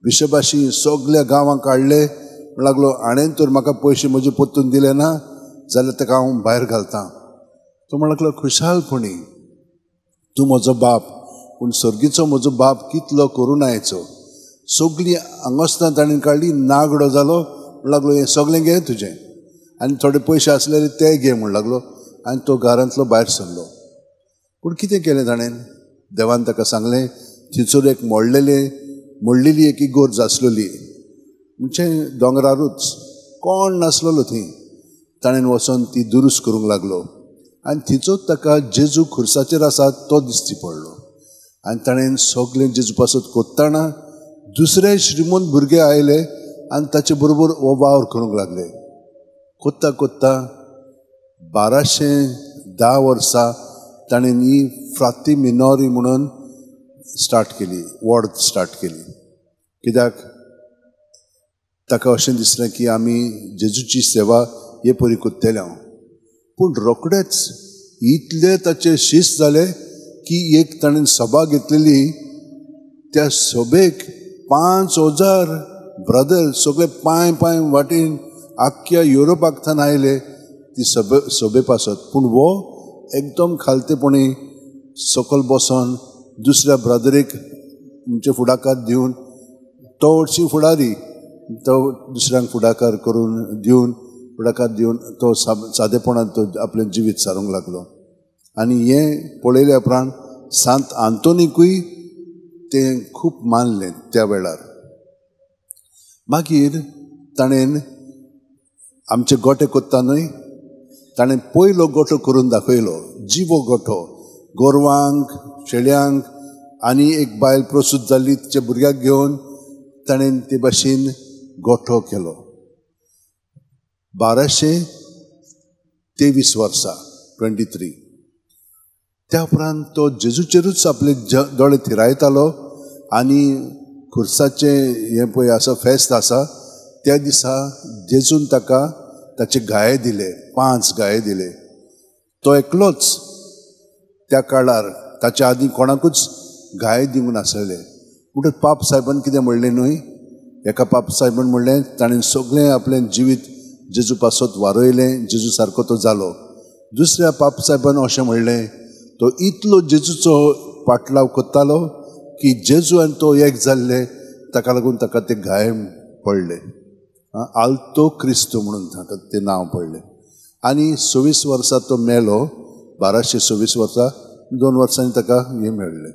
बिशपाशी सगल्या गांवांक काडले. म्हण लागलो हाणें तर म्हाका पयशे म्हजे परतून दिले ना जाल्यार ताका हांव भायर घालता. तो म्हण लागलो खुशालपणी तूं म्हजो बाप, पूण सर्गीचो म्हजो बाप कितलो करुणायेचो. सगळीं आंगोस्तां ताणें काडली, नागडो जालो. म्हण लागलो हें सगळें घे तुजें आनी थोडे पयशे आसले ते घे म्हण लागलो आनी तो घरांतलो भायर सरलो. पूण कितें केलें ताणें? देवान ताका सांगलें थंयसर एक मोडलेली एक इगोर्ज आसलेली, म्हणजे दोंगरारूच, कोण नासलेलो थंय. ताणें वचोन ती दुरुस्त करूंक लागलो आनी थंयचोच ताका जेजू खुर्साचेर आसा तो दिश्टी पडलो. आनी ताणें सगळें जेजू पासत कोत्ताना दुसरे श्रीमंत भुरगे आयले आनी ताचे बरोबर हो वावर करूंक लागले. कोत्ता कोत्ता 1210 वर्सा ताणें ही फ्राती मिनोरी म्हणून स्टार्ट केली, वॉर्ड स्टार्ट केली. कित्याक ताका अशें दिसलें की आमी जेजूची सेवा हे परी कोत्तले हांव. पूण रोखडेच इतले ताचे शिस्त जाले की एक ताणें सभा घेतलेली, त्या सभेक 5000 ब्रदर सगळे पांय पांय वाटेन आख्ख्या युरोपाक थावन आयले ती सभे पासत. पूण हो एकदम खालतेपणी सकयल बसोन दुसऱ्या ब्रदरीक म्हणजे फुडाकार दिवन, तो हरशीं फुडारी, तो दुसऱ्यांक फुडाकार करून दिवन, फुडाकार दिवन तो सादेपणान तो आपलें जिवीत सारूंक लागलो. आनी हें पळयल्या उपरांत सांत आंतोनीकूय तें खूब मानलें त्या वेळार. मागीर ताणें आमचे गोटे कोत्ता न्हय, ताणें पयलो गोठो करून दाखयलो, जिवो गोठो, गोरवांक शेळ्यांक आनी एक बायल प्रसूत जाल्ली तिच्या भुरग्याक घेवन ताणें ते भाशेन गोठो केलो. 1223 वर्सा 23. त्या उपरांत तो जेजूचेरूच आपले दोळे थिरायतालो आनी खुर्साचें हें पळय आसा फेस्त आसा त्या दिसा जेजून ताका ताचे गाये दिले, 5 गाये दिले. तो एकलोच त्या काळार, ताच्या आदीं कोणाकूच गाये दिवंक नासले. म्हणटकच पाप साहेबान कितें म्हणलें न्हय, एका पाप साहेबान म्हणलें ताणें सगळें आपलें जिवीत जेजू पासत वारयलें, जेजू सारको तो जालो. दुसऱ्या पाप साहेबान अशें म्हणलें तो इतलो जेजूचो पाटलाव कोत्तालो की जेजू आनी तो एक जाल्ले, ताका लागून ताका ते घाये पडले, आल्तो क्रिस्तू म्हणून ताका तें नांव पडलें. आनी 26 वर्सां तो मेलो, 1226 वर्सां, 2 वर्सांनी ताका हें मेळ्ळें.